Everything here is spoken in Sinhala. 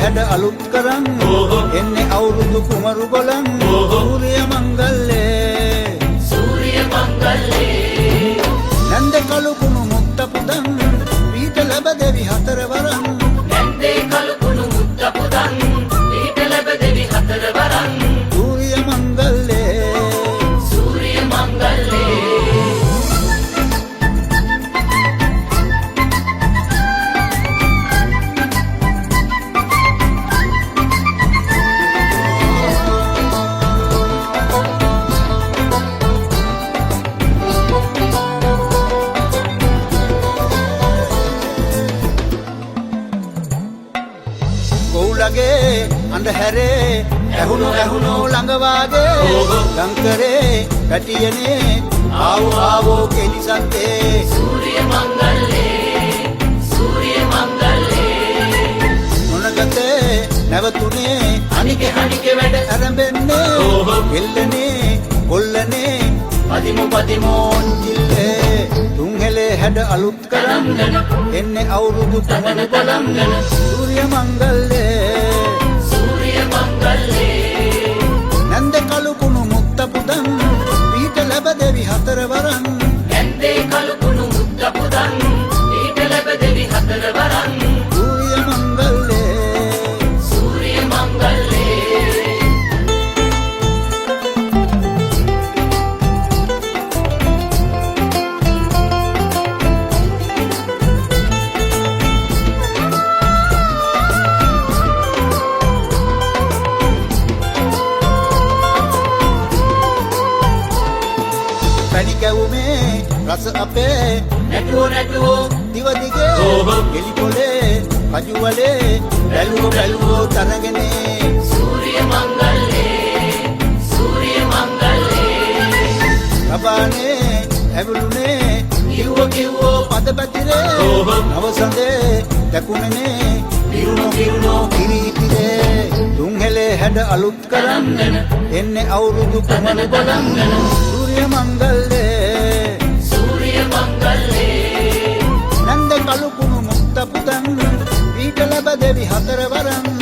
හැඩ අලුත් කරන් එන්නේ අවුරුදු කුමරු ගොලන් සූර්ය මංගල්‍යේ සූර්ය මංගල්‍යේ නැන්ද කළු කුණු මුත්ත පුදන් පීඨ ලැබ දෙවි හතර වරන් නැන්දේ කළු කුණු මුත්ත පුදන් පීඨ ලැබ දෙවි හතර වරන් සූර්ය මංගල්‍යේ සූර්ය මංගල්‍යේ. ගොව්ලගේ අඳුරේ ඇහුණු ඇහුණු ළඟ වාගේ ලංකරේ පැටියනේ ආවෝ ආවෝ කෙලිසත්තේ සූර්ය මංගල්‍යේ සූර්ය මංගල්‍යේ නොනගතේ නැවතුනේ හනිකේ හනිකේ වැඩ ඇරඹෙන්නේ කෙල්ලනේ කොල්ලනේ පදිමු පදිමු ඔන්චිල්ලේ තුන් හෙලේ හැඩ අලුත් කරන් එන්නේ අවුරුදු කුමරු ගොලන් සූර්ය මංගල්‍යේ සූර්ය මංගල්‍යේ නැන්ද කළු කුණු මුත්ත පුදන් පීඨ ලැබ දෙවි හතර වරන් නැන්දේ කළු කුණු මුත්ත පුදන් පීඨ ලැබ දෙවි හතර වරන් සූර්ය මංගල්‍යේ සූර්ය මංගල්‍යේ. පැණි කැවුමේ රස අපේ නැටුවෝ නැටුවෝ දිව දිගේ ගෙලි පොලේ කජු වලේ බැලුවෝ බැලුවෝ තරගනේ සූර්ය මංගල්‍යේ සූර්ය මංගල්‍යේ රබානේ ඇවිලුනේ කිව්වෝ කිව්වෝ පද පැතිරේ නවසඳේ දැකුණනේ පිරුණෝ පිරුණෝ කිරීතිරේ තුන් හෙලේ හැඩ අලුත් කරන් එන්නේ අවුරුදු කුමරු ගොලන් සූර්ය මංගල්‍යේ සූර්ය මංගල්‍යේ නැන්ද කළු කුණු මුත්ත පුදන් පීඨ ලැබ දෙවි හතර වරන්.